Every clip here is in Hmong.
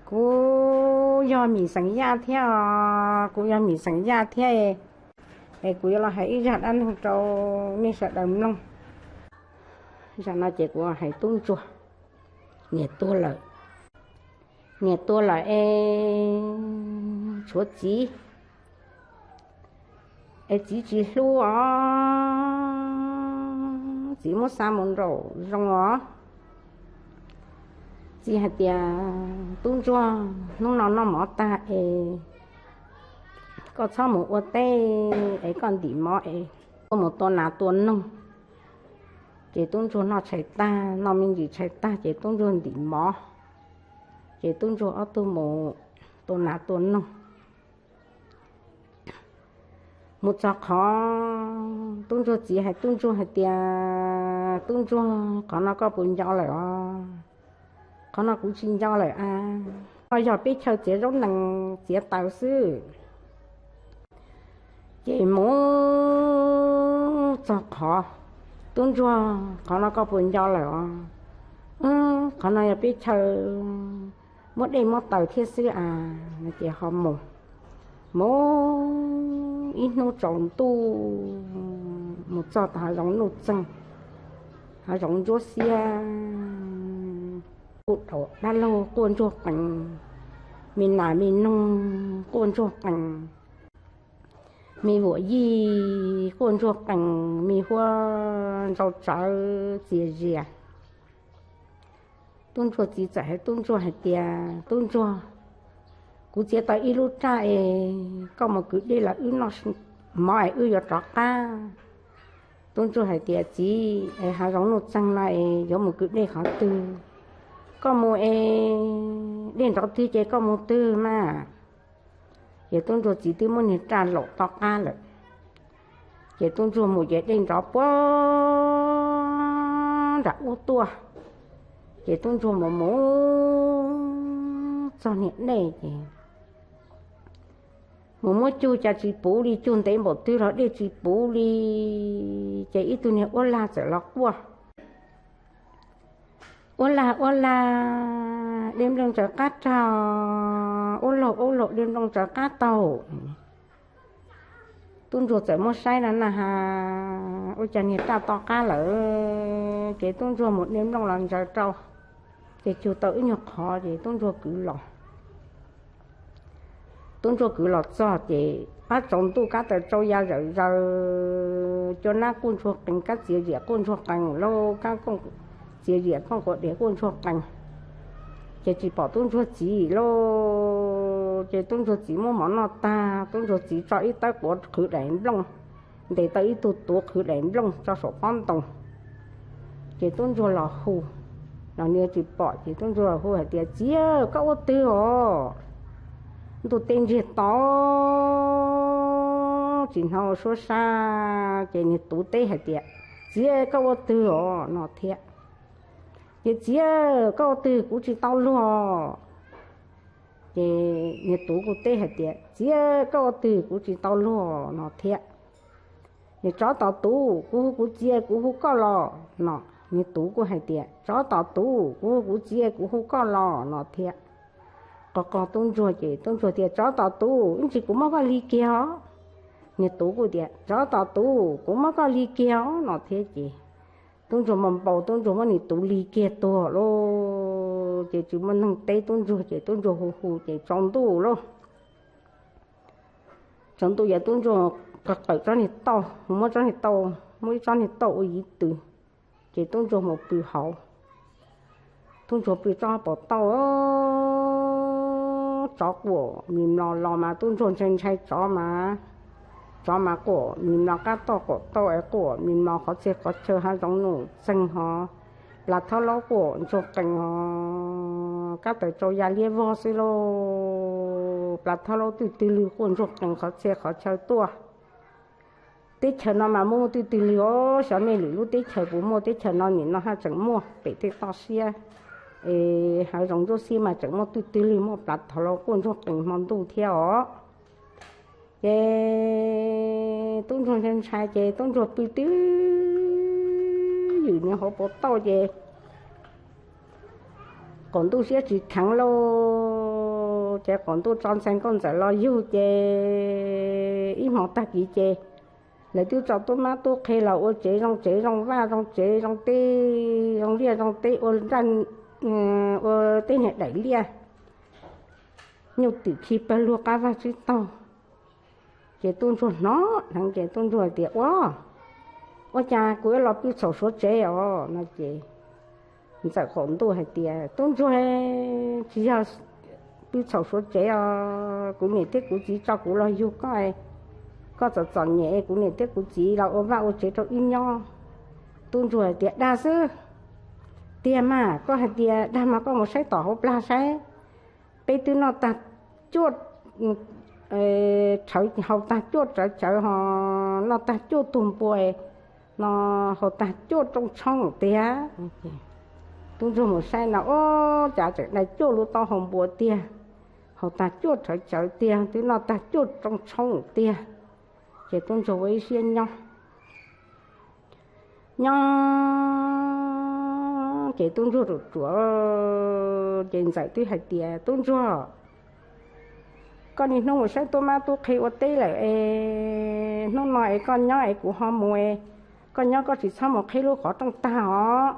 Kuv yog Mim xeem Yaj thiab os, kuv yog Mim xeem Yaj thiab es kuv yuav los hais ib zaj dab neeg rau nej sawv daws mloog. Zaj no ces kuv hais tub ntsuag, niam tuag lawm, niam tuag lawm es tshuav txiv, es txiv tsis hlub os, txiv muab xa mus nraum zoov os. Txiv hais tias, tub ntsuag, hnub no noj mov tag es koj txhob mus ua teb es koj ntim mov es koj mus tua nas tua noog. Ces tub ntsuag noj tshais tag, noj me ntsis tshais tag ces tub ntsuag ntim mov, ces tub ntsuag ob tug mus tua nas tua noog. Mus txog qhov, tub ntsuag txiv hais tub ntsuag hais tias, tub ntsuag, qhov no koj puas nco lawm os? Qhov no kuv tsis nco lawm a, no yog peb chaw txiav zaub nees txiav taws xwb. Ces mus txog qhov, tub ntsuag, qhov no koj puas nco lawm os? Qhov no yog peb chaw muab dej muab taws thiab xwb a. Ces ho mus, mus ib hnub tsaus ntuj mus txog tom hav zoov nuj txeeg, hav zoov ntsuab xiab, kuj dab laug quaj ntsuag qees, me nas me noog quaj ntsuag qees, me vuam yij quaj ntsuag qees, me huab ntsau tsawv txias zias. Tub ntsuag txiv txawm hais tub ntsuag hais tias, tub ntsuag, kuv txiav tau ib lub raj es koj mus kwv dej los wb noj mov es wb yuav rov qab. Tub ntsuag hais tias, txiv, es hav zoov nuj txeeg no es yuav mus kwv dej qhov twg? Koj mus es dej nrov twg ces koj mus twg mas. Ces tub ntsuag txiv twb muab niag raj laum tom qab lawm. Ces tub ntsuag mus ces dej nrov puag nram ub tuaj. Ces tub ntsuag mus mus txog niag dej ces mus muab cug cas tsis puv li, cug ntev npaum twg los dej tsis puv li. Ces ib tug niag uab lag txawm los quaj, uab lag uab lag, dej nplooj tsawv qab raug, uab laug uab laug, dej nplooj tsawv qab taug. Tub ntsuag txawm muab saib na na has, ua cas niag raj tom qab lawm. Ces tub ntsuag mus dej nplooj los ntsaws rau, ces cug tau ib nyuag qhov ces tub ntsuag kwv los. Tub ntsuag kwv los txog ces ab tsaus ntuj kab taws tsau ya zawm zaws, cua nab quaj ntsuag qees, kab txiav ziam quaj ntsuag qees lauj, kab kooj txiav ziam kooj quav diav quaj ntsuag qees. Ces tsis pom tub ntsuag txiv lauj. Ces tub ntsuag txiv muab mov noj tag, tub ntsuag txiv tso ib tawb quav qhwv daim nplooj, ntes tau ib tug tuav qhwv daim nplooj tso saum pob ntoo. Ces tub ntsuag los hu, los niag tsis pom, ces tub ntsuag hu hais tias, txiv, koj ua twg os? Ntuj teb ntsiag to, tsis hnov suab sab. Ces niag tuav teb hais tias, txiv, koj ua twg os? No thiab. Ces, txiv, koj ua twg, kuv tsis tau luag. Ces niag tuav kuj teb hais tias, txiv, koj ua twg, kuv tsis tau luag. No thiab. Niag tsov tom tuv, kuv hu kuv txiv, kuv hu koj los. No niag tuav kuj hais tias, tsov tom tuv, kuv hu kuv txiv, kuv hu koj los. No thiab. Qo qo tub ntsuag ces tub ntsuag tias, tsov tom tuv, ib ntsis kuv muab koj li kiag os. Niag tuav kuj tias, tsov tom tuv, kuv muab koj li kiag os. No thiab ces tub ntsuag npau npau, tub ntsuag muab niag tuav li kiag tuag lauj. Ces tsis muaj neeg teb tub ntsuag ces tub ntsuag hu hu ces tsaus ntuj lauj. Tsaus ntuj ces tub ntsuag qawm tsob niag tauj, muab tsob niag tauj, muab ib tsob niag tauj ua yiv tws, ces tub ntsuag mus pw hauv. Tub ntsuag pw tsob pos tauj, tsov quaj mis mlos los mas tub ntsuag ntshai ntshai tsov mas, tsov mas quaj mis mlos qab tauj qaum tauj es quaj mis mlos qhov txhia qhov chaw hav zoov nuj txeeg hos, plas thab laub quaj ntsuag qees hos, kab taws tsau ya liab vog xwb lauj. Plas thab laub twj twg lwg quaj ntsuag qees qhov txhia qhov chaw tuaj. Teb chaws no mas muaj muaj twj twg lwg os, xyov nej lwm lub teb chaws puas muaj, teb chaws no nim no haj tseem muaj pem tej toj siab es hav zoov ntsuab xiab mas tseem muaj twj twg lwg, muaj plas thab laub quaj ntsuag qees hmo ntuj thiab os. Ces tub ntsuag ntshai ntshai ces tub ntsuag pw twb ywm nyob hauv pos tauj ces qaum ntuj siab tsis kheev lauj. tsev qaum ntuj tso ntxhais nkauj ntxawm los yug ces ib hmo tag kis ces lawv twb tso tub mab tub qhe los ua tsev zoo tsev zoo vaj zoo tsev zoo teb zoo liaj zoo teb ua nraj ua tej niag daim liaj nyuj twm khi pawg lug qab vaj tsib taug. Ces tub ntsuag hnov heev ces tub ntsuag tias, Ua, ua cas kuv yuav los pw txhaum suav tsev os? No ces ntxawm qaum ntuj hais tias, Tub ntsuag, tsis yog pw txhaum suav tsev os, kuv niam thiab kuv txiv tso kuv los yug koj, koj txom txom nyem, kuv niam thiab kuv txiv los ua vaj ua tsev rau wb nyob. Tub ntsuag hais tias, Dag xwb, tiag mas, koj hais tias dag mas koj mus saib tom hauv plag saib, peb twb noj tag cuaj, haus tag cuaj rawv cawv ho noj tag cuaj tug npua no, haus tag cuaj rooj tshoob tiag. Tub ntsuag mus saib no, ub, cas tseem dai cuaj lub taub hau npua tiag, haus tag cuaj rawv cawv tiag, twb noj tag cuaj rooj tshoob tiag. Ces tub ntsuag ua ib siab nyob, nyob ces tub ntsuag ruam ruam, ces ntxawm twb hais tias, Tub ntsuag, koj niaj hnub mus saib tub mab tub qhe ua teb lawm es hnub no es koj nyob es kuv ho mus, koj nyob koj tsis txhob mus qhib lub qhov rooj tag os.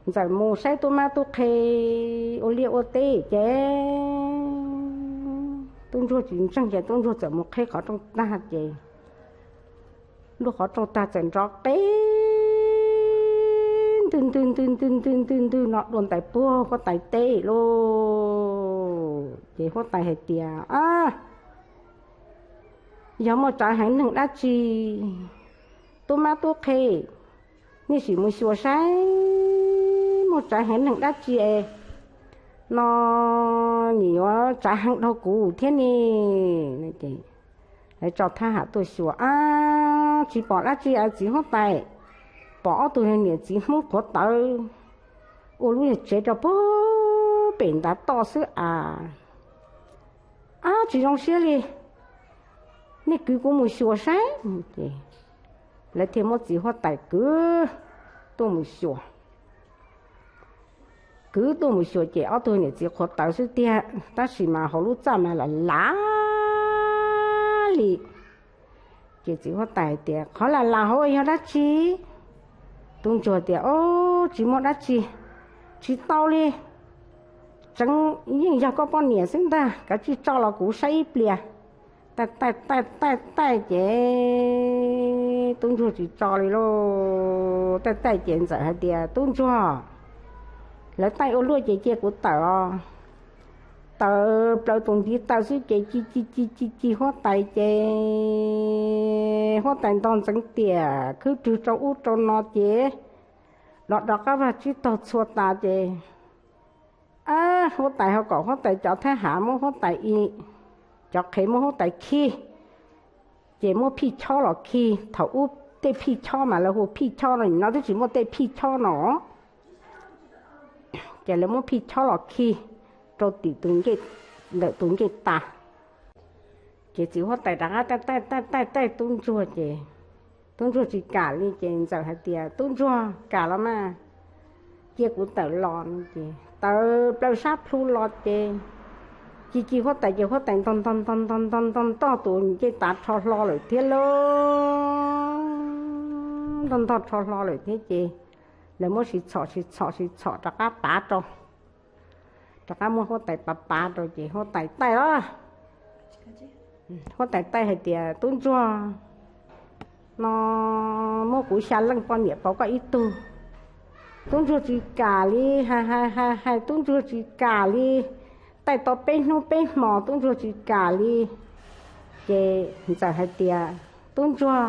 Ntxawm mus saib tub mab tub qhe ua liaj ua teb ces tub ntsuag tsis ntseeg ces tub ntsuag txawm mus qhib qhov rooj tag ces lub qhov rooj tag txawm nrov qeb ntwg ntwg ntwg ntwg ntwg ntwg ntwg no dua ntais puag huab tais teb lauj. Ces huab tais hais tias, A, yog muaj tsav heev neeg dab tsi, tub mab tub qhe, nej sim mus xyuas saib muaj tsav heev neeg dab tsi es no nim yuav tsav heev dhau kuv thiab ne. Lawv tso thab ham tuaj xyuas, A, tsis pom dab tsi a txiv huab tais, pom ob tug niam txiv Hmoob qhuav tawv ua lub niag tsev rau puag pem ntav toj xwb a. A, tsis zoo siab li, nej kwv kuv mus xyuas saib. Ces lawv thiaj muab txiv huab tais kwv tuaj mus xyuas. Kwv tuaj mus xyuas ces ob tug niam txiv qhuav tawv xwb tiag, tab sis mas hauv lub txaj mas lam lav li. Ces txiv huab tais hais tias, Qhov lam lav hauv yog dab tsi? Tub ntsuag tias, O, tsis muaj dab tsi, tsis tau li, tseem yeej yog koj poj niam xwb ntag, kav tsij tso los kuv saib ib pliag. Taij taij taij taij taij ces tub ntsuag tsis tso li lauj. Taij taij ces ntxawm hais tias, Tub ntsuag, lawv taij ua luaj ces cia kuv tawm os. Tawm plaws tus ntiv taw xwb ces ci ci ci ci ci huab tais ces huab tais ntog ntxeev tiam khwb rwg rau ub rau no ces dov rov qab vaj tsib taug txhua tas ces, a, huab tais ho kom huab tais cov thab ham muab huab tais i, cov qhev muab huab tais khi, ces muab phij chob los khi. Thaum ub tej phij chob mas lawv hu phij chob no, nim no twb tsis muaj tej phij chob no. Ces lawv muab phij chob los khi rau tim ntawm tus ncej tas. Ces txiv huab tais rov qab taij taij taij taij tub ntsuag ces tub ntsuag tsis kam li ces ntxawm hais tias, Tub ntsuag, kam los mas, cia kuv tawm los. Ces tawm plaws sab plhu los ces ci ci huab tais ces huab tais ntog ntog ntog ntog ntog ntog ntog tus ncej tas rho hlo lawm thiab lauj. Ntog ntog rho hlo lawm thiab ces lawv muab sib txhom sib txhom sib txhom rov qab pav rau, rov qab muab huab tais pav pav rau ces huab tais taij os. Huab tais taij hais tias, Tub ntsuag, no muab kuv xya leej poj niam pauv koj ib tug. Tub ntsuag tsis kam li, hais hais hais hais tub ntsuag tsis kam li. Taij tau peb hnub peb hmos tub ntsuag tsis kam li. Ces ntxawm hais tias, Tub ntsuag,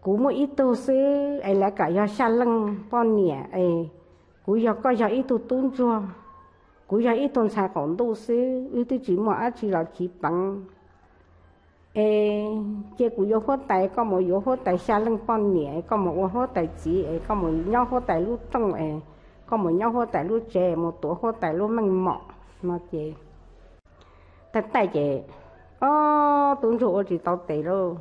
kuv muaj ib tug xwb es lawv kam yog xya leej poj niam es kuv yog koj yog ib tug tub ntsuag, kuv yog ib tug ntxhais qaum ntuj xwb, wb twb tsis muaj dab tsi los chiv peev. Es cia kuv yuav huab tais, koj mus yuav huab tais xya leej poj niam, koj mus ua huab tais txiv es koj mus nyob huab tais lub rooj es koj mus nyob huab tais lub tsev mus tuav huab tais lub meej mom no ces taij taij ces, ob tub ntsuag ua tsis tau tes lauj.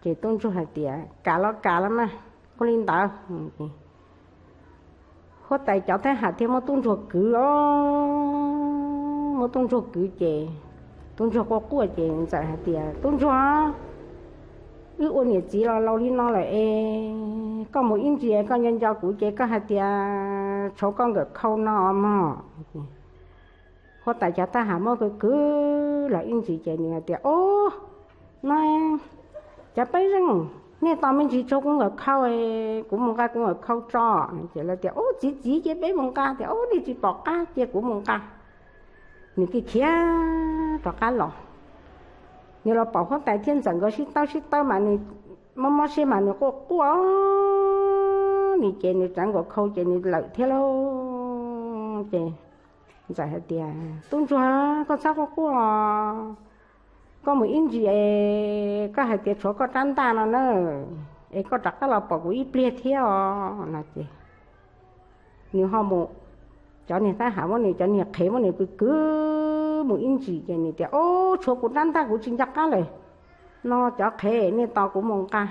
Ces tub ntsuag hais tias, Kam los kam los mas, ua li ntawd. Huab tais cov thab ham thiaj muab tub ntsuag kwv os. muab tub ntsuag kwv ces tub ntsuag quaj quaj ces ntxawm hais tias, Tub ntsuag, wb ua niam txiv los laus li no lawm es koj mus ib ntsis koj nco nco kuv ces koj hais tias tshuav koj nkawm khau no mog. Huab tais cov thab ham muab kwv kwv los ib ntsis ces nws hais tias, Ub, no cov peb zeej, nej tos me ntsis tshuav kuv nkawm khau, kuv mus nqa kuv nkawm khau tso. Ces lawv tias, Ub, txiv txiv, cia peb mus nqa. Tias, Ub, nej tsis pom qab, cia kuv mus nqa. Nws khiav khiav rov qab los. Nws los pom huab tais thiab ntxawm nkawd sib tawb sib tawb mas nws mob mob siab mas nws quaj quaj, nws ces nws tsav nkawm khau ces nws lawm thiab lauj. Ces ntxawm hais tias, Tub ntsuag, koj txhob quaj quaj, koj mus ib ntsis es koj hais tias tshuav koj rab ntaj no na, es koj rov qab los pom kuv ib pliag thiab os no ces nws ho mus, cov niag thab ham muab nws, cov niag qhev muab nws kwv kwv mus ib ntsis ces nws tias, Ub, tshuav kuv rab ntaj kuv tsis nco qab lawm. No cov qhev, nej tos kuv mus nqa.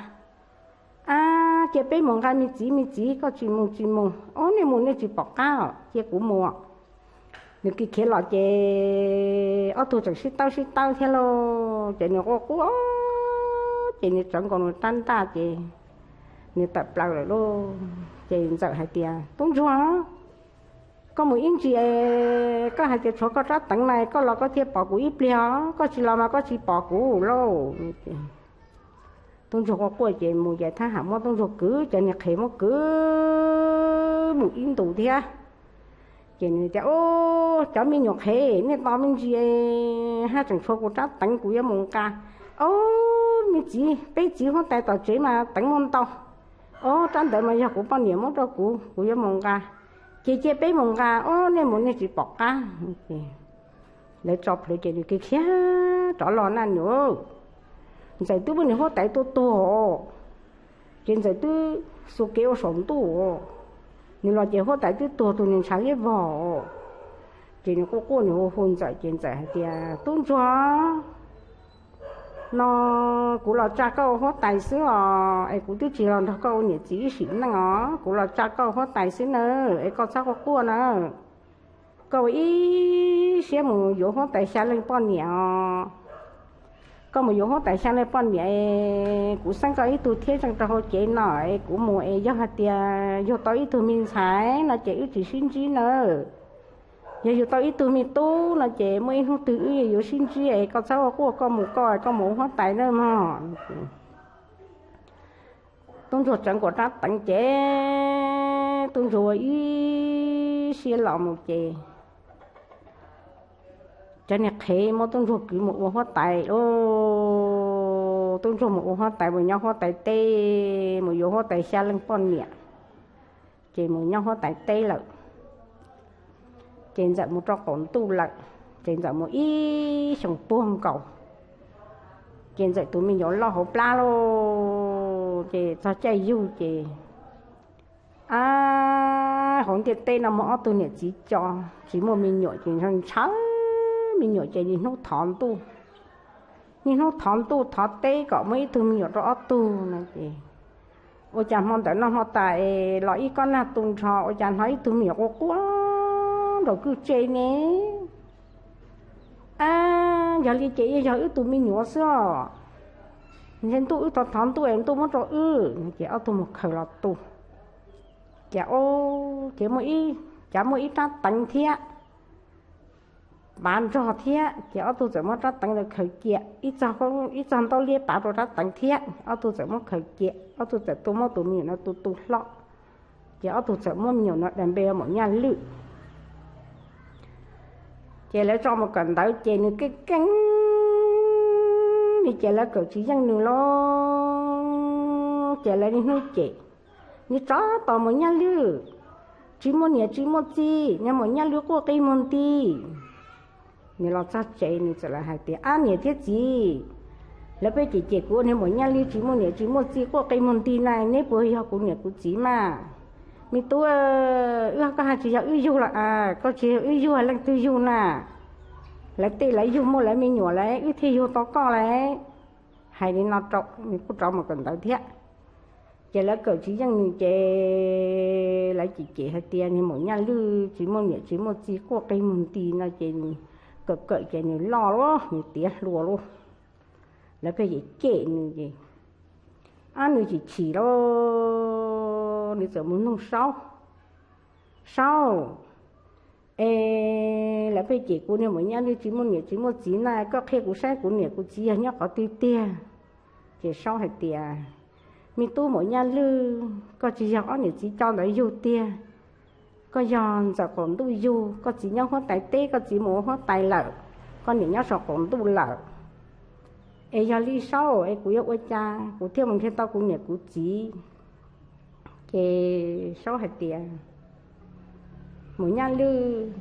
Ab, cia peb mus nqa me txiv, me txiv, koj tsis mus tsis mus. Ub, nej mus nej tsis pom qab os, cia kuv mus. Nws khiav khiav los ces ob tug tseem sib tawb sib tawb thiab lauj. Ces nws quaj quaj ces nws tsav nkaus nws rab ntaj ces nws tawm plaws lawm lauj. Ces ntxawm hais tias, Tub ntsuag, koj mus ib ntsis, koj hais tias tshuav koj rab teev na, koj los koj thiaj pom kuv ib pliag os, koj tsis los mas koj tsis pom kuv lauj. Tub ntsuag quaj quaj ces mus ces thab ham muab tub ntsuag kwv, cov niag qhev muab kwv mus ib ntus thiab. Ces nws tias, Ub, cov me nyuam qhev, nej tos me ntsis, haj tseem tshuav kuv rab teev kuv yuav mus nqa. Ob, me txiv, peb txiv huab tais tom tsev mas teev muaj ntau. Ob, rab ntawd mas yog kuv poj niam muab rau kuv, kuv yuav mus nqa. Ces cia peb mus nqa, ob, nej mus nej tsis pom qab. Lawv tso plhuav ces nws khiav khiav rov los na nws, ntxawm twb muab nws huab tais tua tuag. Ces ntxawm twb xuas kev ua saum ntuj, nws los ces huab tais twb tuag tus nws ntshav liab vog. Ces nws quaj quaj nws hu hu ntxawm ces ntxawm hais tias, Tub ntsuag, no kuv los tsa koj ua huab tais xwb os, es kuv twb tsis los nrog koj ua niam txiv ib sim neej os, kuv los tsa koj ua huab tais xwb na, es koj txhob quaj quaj na. Koj ua ib siab mus yuav huab tais xya leej poj niam os. Koj mus yuav huab tais xya leej poj niam, kuv xeeb koj ib tug thiab zeej rau hauv cev no es kuv mus es yog hais tias yug tau ib tug me ntxhais no ces wb tsis sib ntsib nawb. Yog yug tau ib tug me tub no ces muaj ib hnub twg wb yuav sib ntsib es koj txhob ua quaj, koj mus koj, koj mus ua huab tais nawb mog. Tub ntsuag tsawv nkaus rab teev ces tub ntsuag ua ib siab los mus ces cov niag qhev muab tub ntsuag kwv mus ua huab tais lauj. Tub ntsuag mus ua huab tais, mus nyob huab tais teb, mus yuav huab tais xya leej poj niam, ces mus nyob huab tais teb lawm. Ces ntxawm mus rau qaum ntuj lawm, ces ntxawm mus ib xyoos puag nkaus, ces ntxawm tus me nyuam loj hauv plab lauj. Ces txog caij yug ces, ab, hauv ntiaj teb no muaj ob tug niam txiv co tsis muaj me nyuam ces ntshaw me nyuam ces niaj hnub thov ntuj, niaj hnub thov ntuj thov teb kom muaj ib tug me nyuam rau ob tug no ces ua cas hmo ntawm no hmo tas es los ib kob nag tu nrho, ua cas hnov ib tug me nyuam quaj quaj nraum kwj tse ne. Ab, yog li ces yeej yog wb tus me nyuam xwb os. Ntshe ntuj wb thov thov ntuj es ntuj muab rau wb no ces ob tug mus khaws los tu. Ces, ces muaj ib, cas muaj ib rab teev thiab pav nrog thiab, ces ob tug txawm muab rab teev ntawd khaws cia, ib txog ntaub liab pav rau rab teev thiab, ob tug txawm muab khaws cia, ob tug txawm tuaj muab tus me nyuam no tu tu hlo, ces ob tug txawm muab me nyuam no dag npe Maum Nyaj Lwj. Ces lawv tso mus kawm ntawv ces nws keej keej li ces lawv kawm tsis yeej nws lauj. Ces lawv niaj hnub cem, nws tsov tom Maum Nyaj Lwj, tsis muaj niam tsis muaj txiv, niag Maum Nyaj Lwj quaj qi muag nti. Nws los txog tsev nws txawm los hais tias, Ab niam thiab txiv, lawv pheej cem cem kuv ua niag Maum Nyaj Lwj tsis muaj niam tsis muaj txiv quaj qi muag nti na, neb puas yog kuv niam kuv txiv mas? Me tub, wb, koj hais tsis yog wb yug los, koj tsis yog wb yug leej twg yug na? Lawv tej lawv yug muaj lawv me nyuam lawm wb thiaj yug tau koj lawm. Hais li no rau nws kuj rov mus kawm ntawv thiab. Ces lawv kawm tsis yeej nws ces lawv cem cem hais tias niag Maum Nyaj Lwj tsis muaj niam tsis muaj txiv quaj qi muag nti no ces nws kawm kawm ces nws loj lawm, nws tiav hluas lawm. Lawv pheej cem cem nws ces, ab, nws chim chim lawm, nws txawm mus nug Saub, Saub, es lawv pheej cem kuv niag Maum Nyaj Lwj tsis muaj niam tsis muaj txiv na, koj qhia kuv saib kuv niam kuv txiv yog nyob qhov twg tiag. Ces Saub hais tias, me tub Maum Nyaj Lwj, koj tsis yog ob niam txiv co ntawd yug tiag, koj yog Ntxawm Qaum Ntuj yug. Koj txiv nyob huab tais teb, koj txiv mus ua huab tais lawm, koj niam nyob saum qaum ntuj lawm. Es yog li Saub es kuv yuav ua cas kuv thiaj mus nrhiav tau kuv niam kuv txiv? Ces Saub hais tias, Maum Nyaj Lwj,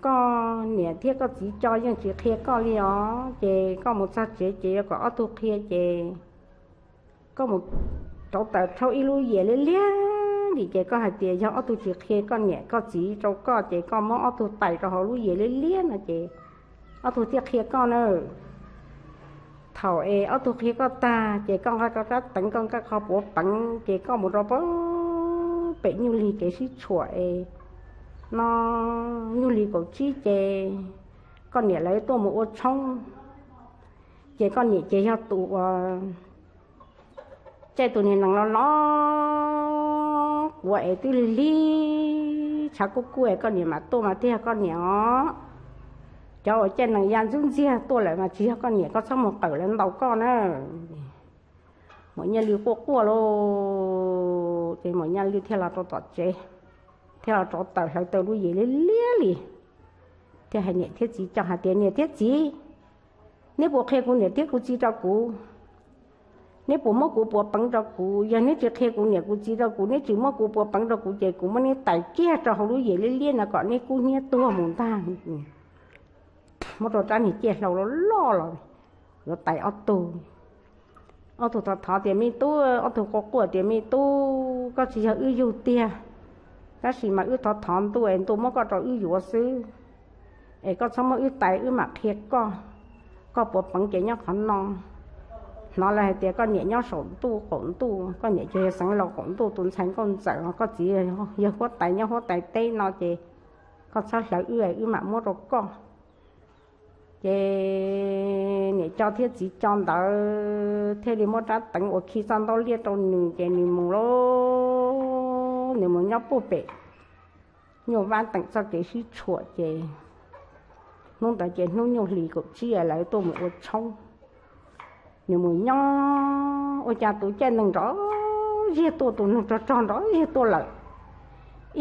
koj niam thiab koj txiv co yeej tsis qhia koj li os, ces koj mus txog tsev ces yuav kom ob tug qhia ces koj mus rauv taws rhaub ib lub yias liab liab li ces koj hais tias yog ob tug tsis qhia koj niam koj txiv rau koj ces koj muab ob tug tais rau hauv lub yias liab liab no ces ob tug thiaj qhia koj na. Thaum es ob tug qhia koj tag ces koj nqa koj rab teev, koj nqa qhov puav peev ces koj mus rau pem nyuj lig kev sib tshuam es no, nyuj lig kaum tsib ces koj niam lawv tuaj mus ua tshoob, ces koj niam ces yog tus uas caij tus niag nees los los quav es twb lig lig tshav kub kub es koj niam mam tuaj mas thiaj yog koj niam os. Cov uas caij nees ya ntxub ntxiag tuaj lawm mas tsis yog koj niam, koj txhob mus qawm lawv ntaus koj na. Maum Nyaj Lwj quaj quaj lauj, ces Maum Nyaj Lwj thiaj los rau tom tsev, thiaj los rauv taws hlawv tau lub yias liab liab li, thiaj hais niam thiab txiv coj hais tias, niam thiab txiv, neb puas qhia kuv niam thiab kuv txiv rau kuv? Neb puas muab kuv puav peev rau kuv? Yog neb tsis qhia kuv niam kuv txiv rau kuv, neb tsis muab kuv puav peev rau kuv ces kuv muab neb tais kiag rau hauv lub yias liab liab no kom neb kub hnyiab tuag mus ntag. Muab rau rab niag ciaj hlau loj loj los yuav tais ob tug. Ob tug thov thov tias me tub, ob tug quaj quaj tias me tub, koj tsis yog wb yug tiag, tab sis mas wb thov thov ntuj es ntuj muab koj rau wb yuav xwb, es koj txhob muab wb tais, wb mam qhia koj. Koj puav peev ces nyob qhov no. Hnov lawv hais tias koj niam nyob saum ntuj qaum ntuj, koj niam ces yog xeev laus qaum ntuj tus ntxhais nkauj ntxawm, koj txiv yog huab tais nyob huab tais teb no ces koj txhob hlawv wb, wb mam muab rau koj. Ces niam co thiab txiv co ntawd thiaj li muab rab teev uas khi txoj ntaub liab rau nws ces nws mus lauj, nws mus nyob puag pem nyuj vab teem txoj kev sib tshuam ces hnub ntawd ces hnub nyuj hlis kaum tsib lawv tuaj mus ua tshoob. Nws mus nyob ua cas tus caij nees nrov ziag tuaj, tus neeg rog rog nrov ziag tuaj lawm.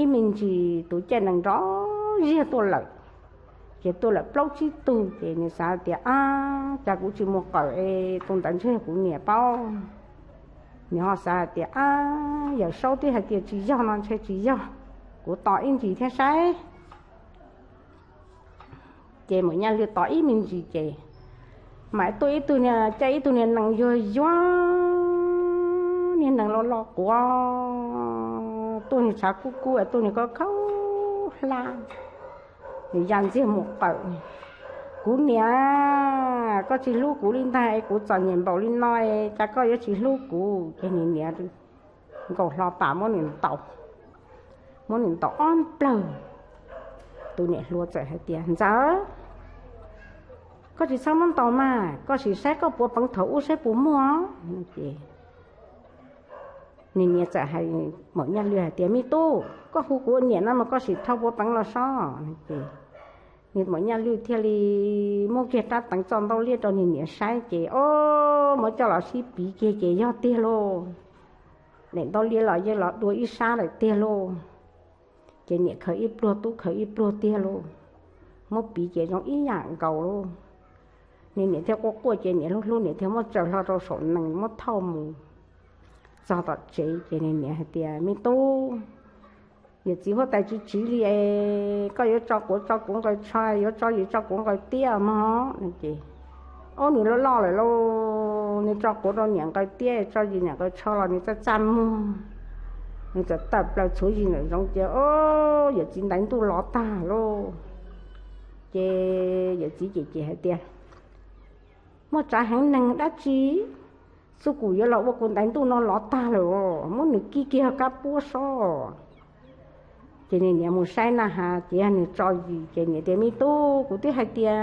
Ib me ntsis tus caij nees nrov ziag tuaj lawm, ces tuaj lawm plaub tsib tug ces nws xav tias, ab, cas kuv tsis mus qawm es tus ntawd ntshe yog kuv niam paub. Nws ho xav hais tias, ab, yawm Saub twb hais tias tsis yog no ntshe tsis yog, kuv tos ib ntsis thiab saib. Ces Maum Nyaj Lwj tos ib me ntsis ces mam tuaj ib tug, caij ib tug niag nees yuag yuag, niag nees los los quav, tuaj niag tshav kub kub, tuaj niag khaub khaub hlab, nws ya ntxiag mus qawm. Kuv niam, koj tsis hlub kuv li ntag es kuv txom nyem npaum li no es cas koj yuav tsis hlub kuv? Ces nws niam nkaus hlo pas muab nws ntaus, muab nws ntaus ob nplawg. Tus niam hluas txawm hais tias, ntxawm, koj tsis txhob muab ntaus mas, koj sim saib koj puav peev thaum ub saib puas muaj. Ces nws niam txawm hais Maum Nyaj Lwj hais tias, me tub, koj hu kuv ua niam no mas koj sim thau puav peev los sob. Ces nws Maum Nyaj Lwj thiaj li muab kiag rab teev txoj ntaub liab rau nws niam saib ces, o, muab coj los sib piv kiag ces yog tiag lauj. Daim ntaub liab los yeej los dua ib sab lawm tiag lauj. Ces niam khaws ib pluag tub khaws ib pluag tiag lauj. Muab piv ces zoo ib yam nkaus lauj. Nws niam thiaj quaj quaj ces niam hlub hlub niam thiaj muab tsaws hlo rau saum nees muab thauj mus txog tom tsev ces nws niam hais tias, me tub, yawm txiv huab tais tsis tsiv li es koj yuav tso quav tso kuv nqaws tsho, yuav tso zis tso kuv nqaws tiab mog. Ces, o, nws loj loj lawm lauj, nws tso quav rau niam nqaws tiab, tso zis niam nqaws tsho los nws txaj txaj muag, nws txawm tawm plaws txhuv zis ntawm zoov ces, o, yawm txiv ntaiv ntuj lov tag lauj. Ces yawm txiv cem cem hais tias, muaj tsav heev neeg dab tsi, txuj kum yuav los ua kuv ntaiv ntuj no lov tag lawm, muab nws kib kiag kab puab sob. Ces nws niam mus saib na has ces yog nws tso yim ces niam tias, Me tub, kuv twb hais tias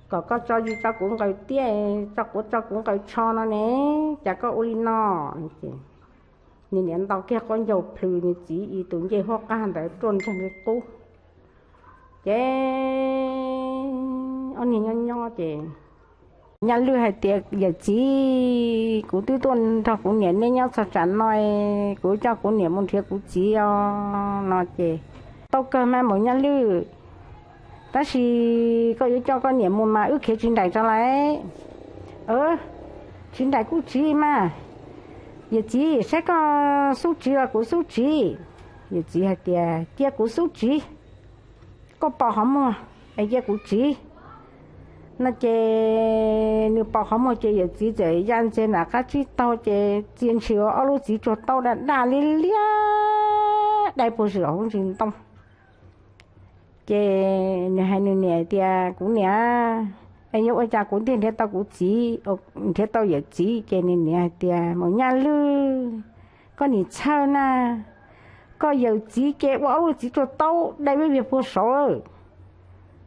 kom koj tso yim tso kuv nqaws tiaj, tso quav tso kuv nqaws tsho no ne, cas koj ua li no? Ces nws niam ntaus kiag qaub ncaug plhws nws txiv ib tus ncej huab qab ntawd ruaj nreeg li qub. Ces ob niag nyob nyob ces Nyaj Lwj hais tias, Yawm txiv, kuv twb tuaj nrog kuv niam nej nyob txog tsam no, kuv coj kuv niam mus nrhiav kuv txiv os no ces, Tau kawg mas maum Nyaj Lwj, tab sis koj yuav coj koj niam mus mas wb khiav tsis nraim tso lauj. Tsis nraim kuj tsiv mas, yawm txiv, saib koj xub tsiv los kuv xub tsiv. Yawm txiv hais tias, Cia kuv xub tsiv, koj pos qhov muag es cia kuv tsiv no ces nws pos qhov muag ces yawm txiv txawm ya ntxiag nram qab tsib taug ces txia ntshis ua ob lub txiv tsuag taub daj daj liab liab dai puag sim los hauv ntsis ntoo. Ces nws hais nws niam tias, Kuv niam, es yuav ua cas kuv thiaj nrhiav tau kuv txiv, nrhiav tau yawm txiv? Ces nws niam hais tias, Maum Nyaj Lwj, koj nim txhawj na, koj yawm txiv ces ua ob lub txiv tsuag taub dai vij viag puag saud.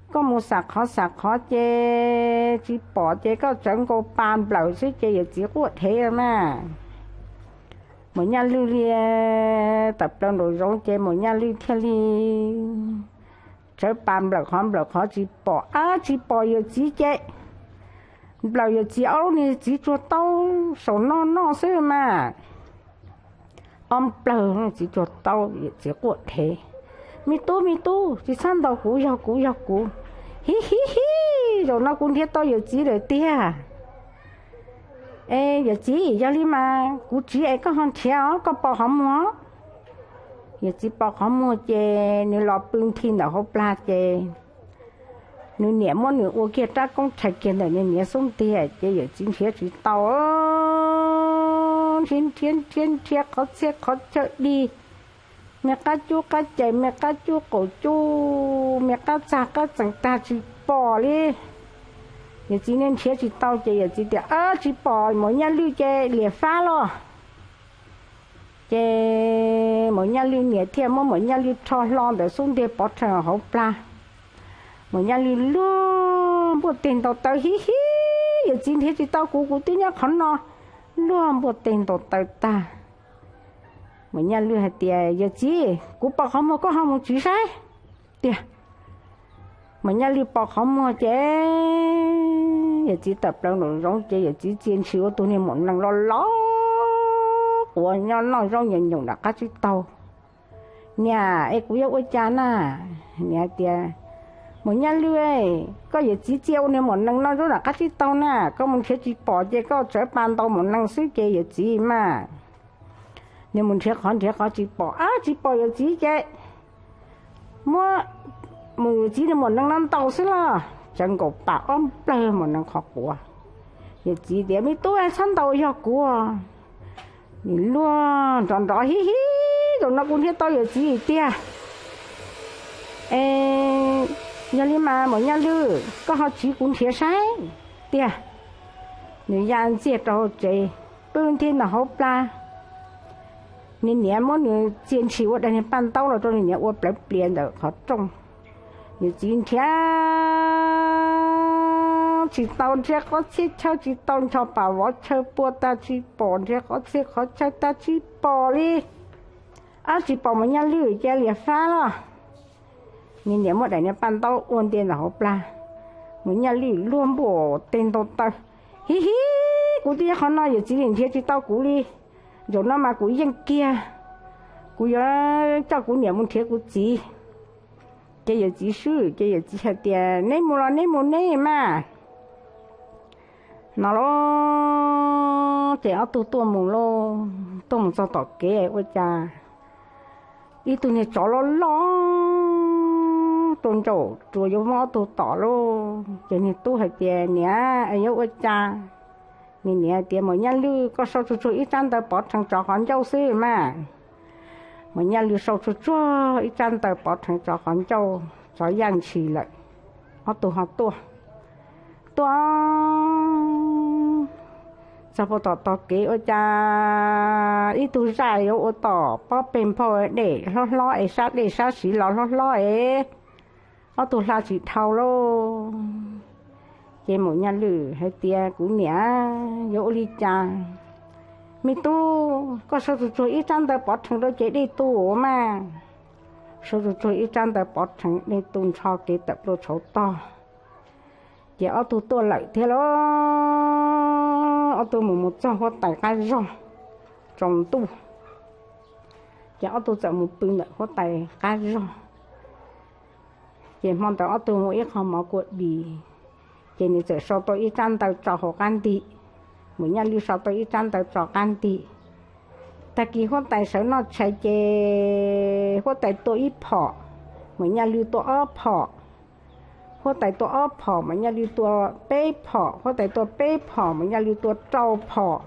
Koj mus xam qhov xam qhov ces tsis pom ces koj tsawv nkaus pas nplawm xwb ces yawm txiv quaj dhev mas. Maum Nyaj Lwj li tawm plaws nraum zoov ces maum Nyaj Lwj thiaj li tsawv pas nplawm qhov nplawm qhov tsis pom, ab tsis pom yawm txiv ces nplawm yawm txiv ob lub niag txiv tsuag taub saum noj noj xwb mas. Ob nplawg txiv tsuag taub, yawm txiv quaj dhev, Me tub, me tub, tsis txhob ntaus kuv, yog kuv, yog kuv. Hib hib hib, zaum no kuv nrhiav tau yawm txiv lawm tiag. Es yawm txiv, yog li mas kuv tsiv es koj ho nrhiav os, koj pos qhov muag. Yawm txiv pos qhov muag ces nws los pw nthi ntawm hauv plag ces nws niam muab nws ua kiag rab koob tshais kiag ntawm nws niam xub ntiag ces yawm txiv nrhiav tsis tau. Nrhiav nrhiav nrhiav nrhiav qhov txhiab qhov chaw dig, me qab cub qab cais, me qab cub qaum cub, me qab txag qab txees tag tsis pom li. Yawm txiv nrhiav tsis tau ces yawm txiv tias, Ab, tsis pom maum Nyaj Lwj ces liam fab los. Ces maum Nyaj Lwj niam thiaj muab maum Nyaj Lwj rho hlo ntawm xub ntiag pov rhees hauv plag. Maum Nyaj Lwj luag npuaj teg ntaus taw, Hib hib, yawm txiv nrhiav tsis tau kuv, kuv twb nyob qhov no. Luag npuaj teg ntaus taw tag, maum Nyaj Lwj hais tias, Yawm txiv, kuv pos qhov muag, koj ho mus tsiv saib tiag. Maum Nyaj Lwj pos qhov muag ces yawm txiv tawm plaws nraum zoov ces yawm txiv txia ntshis ua tus niag maum nees loj loj quav nyob noj zaub nyoos nyoos nram qab tsib taug. Niam, es kuv yuav ua cas na? Niam tias, Maum Nyaj Lwj, koj yawm txiv txia ua niag maum nees noj zaub nram qab tsib taug na, koj mus nrhiav tsis pom ces koj tsawv pa ntaus maum nees xwb ces yawm txiv mas. Nws mus nrhiav qhov nrhiav qhov tsis pom, ab, tsis pom yawm txiv ces muab mus yawm txiv niag maum nees no ntaus xwb los. Tsawv nkaus pas ob nplawg maum nees qhov quav. Yawm txiv tias, Me tub, txhob ntaus, yog kuv. Nws luag nrov nrov, Hib hib, zaum no kuv nrhiav tau yawm txiv tiag. Es yog li mas maum Nyaj Lwj, koj ho tsiv kuv nrhiav saib tiag. Nws ya ntxiag rau hauv tsev, pw nthi ntawm hauv plag. Nws niam muab nws txia ntshis ua daim niag paj ntaub los rau nws niam ua plawv plias ntawm qhov rooj. Yawm txiv nrhiav tsis tau, nrhiav qhov txhiab chaw tsis tau, ncho pas vov chaw pua tag tsis pom, nrhiav qhov txhiab qhov chaw tag tsis pom li. Ab, tsis pom maum Nyaj Lwj ces liam fab los. Nws niam muab daim niag paj ntaub ua nti ntawm hauv plag. Maum Nyaj Lwj luag npuaj teg ntaus taw, Hib hib, kuv twb nyob qhov no, yawm txiv li nrhiav tsis tau kuv li. Zaum no mas kuv yeej kiag, kuv yuav coj kuv niam mus nrhiav kuv txiv. Ces yawm txiv swb ces yawm txiv hais tias, Neb mus los neb mus neb mas. No los ces ob tug tuaj mus lauj, tuaj mus txog tom kev ua cas ib tug niag tsov loj loj rau ntsaum ruas yuav muab ob tug tom lauj. Ces niag tub hais tias, Niam, es yuav ua cas? Nws niam tias, Maum Nyaj Lwj, koj sau tsuag tsuag ib tsab ntawv pov rhees tsov qhov ncauj xwb mas. Maum Nyaj Lwj sau tsuag tsuag ib tsab ntawv pov rhees tsov qhov ncauj, tsov yaj ntshis lawm. Ob tug ho tuaj, tuaj txog puag tom tog kev ua cas ib tug zaj yuav ua tom pob peg nphau dej hlob hlob es sab dej sab siv los hlob hlob es ob tug hla tsis dhau lauj. Ces Maum Nyaj Lwj hais tias, Kuv niam, yuav ua li cas? Me tub, koj sau tsuag tsuag ib tsab ntawv pov rhees rau ces dej tu mas. Sau tsuag tsuag ib tsab ntawv pov rhees, dej tu ntsho kev tawm plua tshauv tog. Ces ob tug tuaj lawm thiab lauj, ob tug mus mus txog huab tais qab zog tsaus ntuj. Ces ob tug txawm mus pw ntawm huab tais qab zog. Ces hmo ntawd ob tug mus ib qho mov kua dis, ces nws txawm sau tau ib tsab ntawv tso hauv qab nti. Maum Nyaj Lwj sau tau ib tsab ntawv tso qab nti. Tag kis huab tais sawv noj tshais ces huab tais tua ib phom, Maum Nyaj Lwj tua ob phom. Huab tais tua ob phom, Maum Nyaj Lwj tua peb phom. Huab tais tua peb phom, Maum Nyaj Lwj tua rau phom.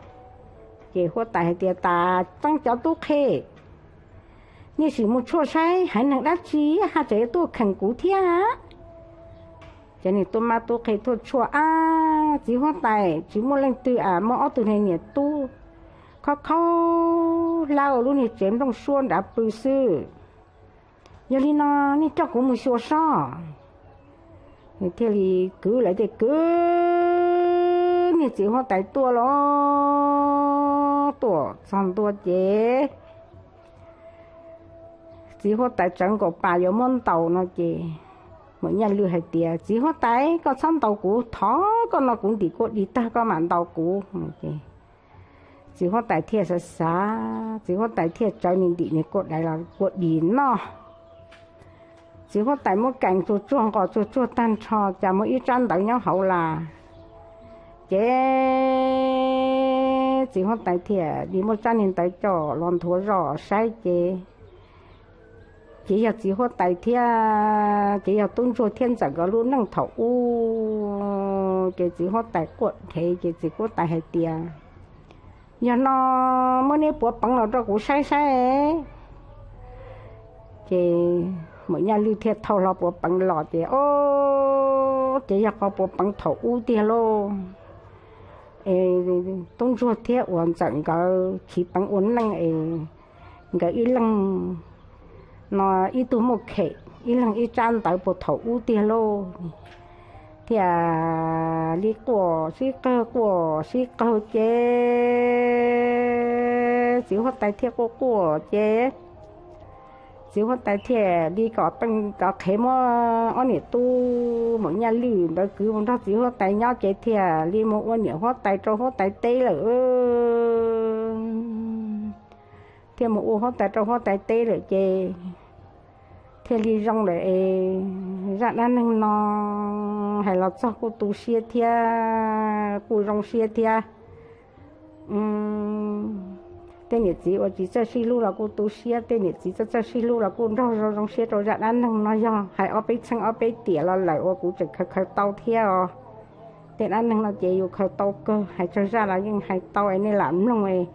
Ces huab tais hais tias, Tas txeeb cov tub qhe, nej sim mus tshuaj saib haiv neeg dab tsi haj tseem yuav tuaj kheem kuv thiab. Ces nws tua mab tub qhe tuaj tshuaj, Ab, txiv huab tais, tsis muaj leej twg, muaj ob tug niag niam tub khaub khaub hlab ua lub niag tsev nplooj suab nrad pw xwb. Yog li no, nej coj kuv mus xyuas sob. Nws thiaj li kwv lawv tej kwv niag txiv huab tais tuaj los tuaj txog ntua ces txiv huab tais tsawv nkaus pas yuav muab ntaus no ces Maum Nyaj Lwj hais tias, Txiv huab tais, koj txhob ntaus kuv, thov koj no kuv ntim kua dis tag koj mam ntaus kuv. Txiv huab tais thiaj xav xav, txiv huab tais thiaj tsawv nws ntim nws kua tais los kua dis noj. Txiv huab tais muab kees tsuag tsuag nqos tsuag tsuag tag nrho cas muaj ib tsab ntawv nyob hauv las. Ces txiv huab tais thiaj li muab tsab niag ntawv coj los nthuav zoj saib ces, ces yog txiv huab tais thiab, ces yog tub ntsuag thiab ntxawm nkawd lub neej thaum ub. Ces txiv huab tais quaj dhev ces txiv huab tais hais tias, Yog no, muab neb puav peev los rau kuv saib saib. Ces Maum Nyaj Lwj thiaj thau hlo puav peev los ces, o, ces yog qhov puav peev thaum ub tiag lauj. Tub ntsuag thiab uas ntxawm nkawd chiv peev ua neej es nkawd ib leeg no ib tug muaj khem ib leeg ib tsab ntawv puag thaum ub tiag lauj. Thiaj li quaj sib qawg quaj sib qawg ces txiv huab tais thiaj quaj quaj ces txiv huab tais thiaj li kom qhev muab ob niam tub Maum Nyaj Lwj ntawd kwv mus nrog txiv huab tais nyob ces thiaj li mus ua niam huab tais rau huab tais teb lawm. Thiaj mus ua huab tais rau huab tais teb lawm ces thiaj li zoo lawm es zaj dab neeg no hais los txog kuj tu siab thiab kuj zoo siab thiab. Tej niam txiv uas tsis txawj sib hlub los kuj tu siab, tej niam txiv txawj txawj sib hlub los kuj nrog zoo zoo siab rau zaj dab neeg no. Yog hais ob peb txheej ob peb tiam los lawm uas kuv tseem khaws khaws tau thiab os. Tej dab neeg no ces yus khaws tau kawg, hais tsawg zaj los yeej hais tau es nej lam mloog es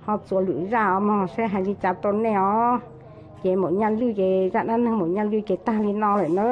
ho txuas lwm zaj os mog, saib hais li cas rau nej os. Ces Maum Nyaj Lwj ces zaj dab neeg Maum Nyaj Lwj ces tag li no lawm na.